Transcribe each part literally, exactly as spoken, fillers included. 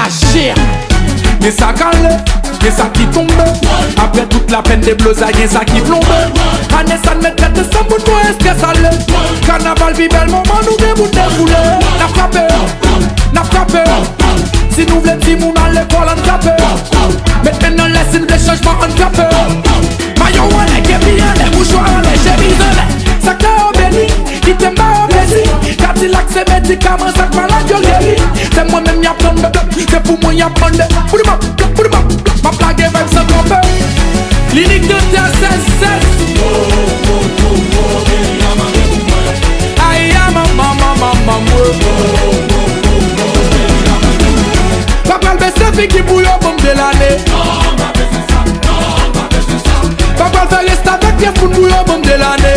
Yeah. Gen sa k ale, gen sa ki tonbe. Apre tout lapèn deblozay, gen sa ki plonbe. Ane sa n met tèt ansanm pou n pran estrès ale. Kanaval pi bèl moman, nou gen pou n defoule. N ap frape, n ap frape. Si nou vle timoun al lekòl, ann frape. Met men n anlè si n vle chanjman, ann frape. Mayo anlè, kepi anlè, mouchwa anlè, chemiz anlè. Sektè yo beni, kite m ba yo plezi. Kadilak se medikaman, sa k malad yo geri. Se mwen menm y ap tann, se pou mwen y ap mande. Poudimap, poudimap, m ap lage vibe san kanpe. Klinik Dantè sèz sèz. Aya manman, manman, manman. Pa pral bese figi pou yo ban m de lane. Pa pral fè restavèk pye foun pou yo ban m de lane.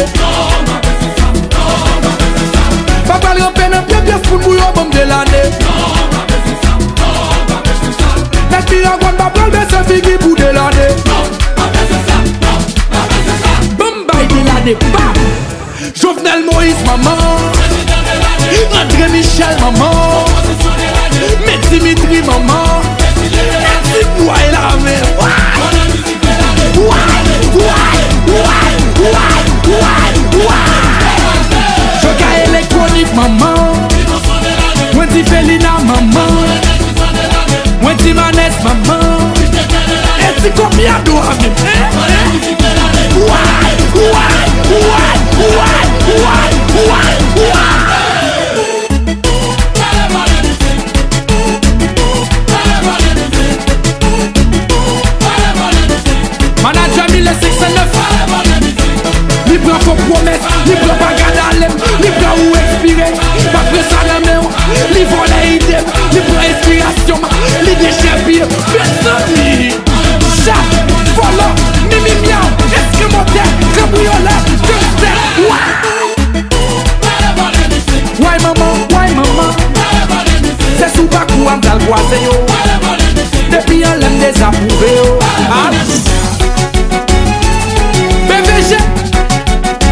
Pa pral ranpe nan pye pye foun pou yo ban m de lane. Nèg Miragwàn pa pral bese figi pou de lane. Ban m bay de lane, bam! Jovenel Moïse, manman. André Michel, manman. Men Dimitri, manman. Nèg Ti Bwa e la men. Why? Why? Why? Why? Why? Why? Why? Joga Elektronik, manman. Wendy Felina, manman. Wendy Manes, manman. E ti kòb mi a dwa menm. Why? Why? Why? Why? Why? Why? Why? Manadjè Mille senk san nèf. Li pran fo pwomès, li pran pa gad ale m, li pran ou ekspire. Pa pran sa nan men w, li vòlè ide m, li pran enspirasyon m, li dechèpiye m. Mezanmi! Chat, vòlò, mimi myaw, eskrimotè, kanbriyolè, gangstè. Wa! Way manman, way manman. Se sou pakou a m t al kwaze yo. Depi anlè m dezapwouve yo. Ah. B V G,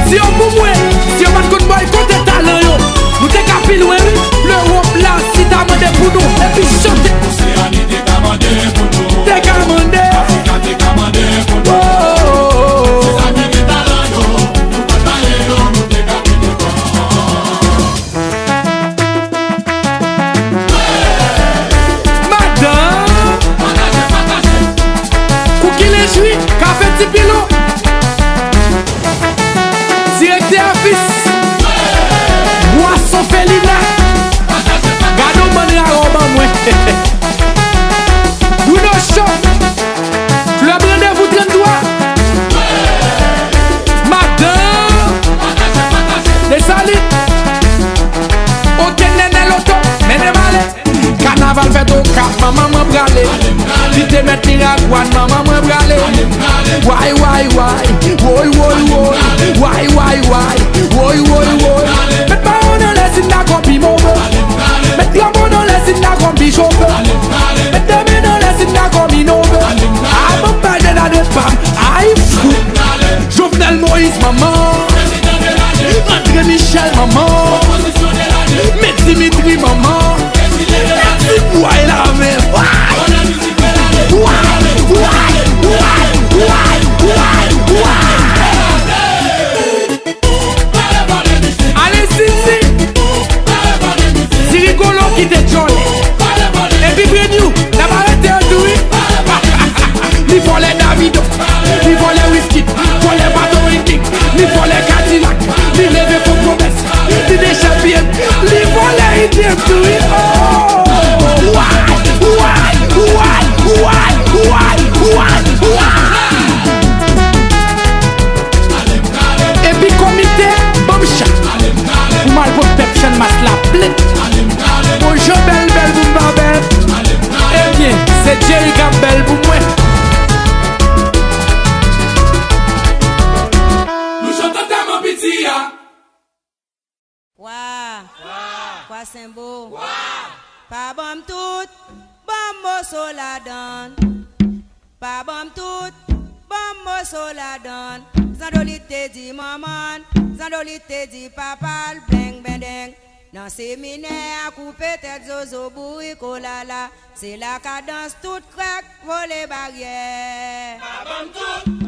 si yo pou mwen, si yo pa t konn bòykote talan yo, nou te ka pi lwen wi. Lewòp la, si ta mande pou nou, epi chante. Oseani te ka mande pou nou. Te ka mande. Afrika te ka mande pou nou. Oh, oh, oh, oh. Se sa ki gen talan yo, nou pa t ba yo, nou te ka pi devan. Madan Kouki Lejwi, Kafe Ti Pilon, direktè afis, Bwason Felina, gade yon bann raran w ban mwen. Bruno Show, Klèb Randevou trannntwa. Madan Desalin. Oke, Nènè Loto, mennen m ale. Kanaval fèt Okap, manman mwen prale. Li te mèt Miragwàn, manman mwen prale. Way, way, way, woy, woy, woy. Way, way, way, woy, woy, woy. Met mayo w nan lè si n dakò pi move. Met glanmo w nan lè si n dakò pi chove. Met de men nan lè si n dakò pi nove. Avan m bay de lane pa m, ay fou. Jovenel Moïse, manman. André Michel, manman. Men Dimitri, manman. Ti bwa e la men. Way, way, way. Ale Sisi. Ti Rigolo kite djòl. Epi Brand New, n ap arete yo tou wi. Li vòlè Davido, li vòlè Wizkid, vòlè bato Enking, li vòlè Kadilak, li leve fo pwomès, li dechèpiye m, li vòlè ide m tou wi. Oh! Way, way, way. Epi komite, ban m chan pou m al pran pèp Channmas la plen. Bon, jan bèl bèl pou m pa bèl. Ebyen, se Jerry k ap bèl pou mwen. Nou chante tèlman piti a. Kwa. Kwa. Kwa Senbo. Kwa. Pa ban m tout, ban m moso ladan. Pa ban m tout, ban m moso ladan. Zandolit te di manman l, Zandolit te di papa l, beng, beng, beng. Nan seminè a koupe tèt zozo bourik olala. Se la kadans tout krèk vole baryè. Pa ban m tout.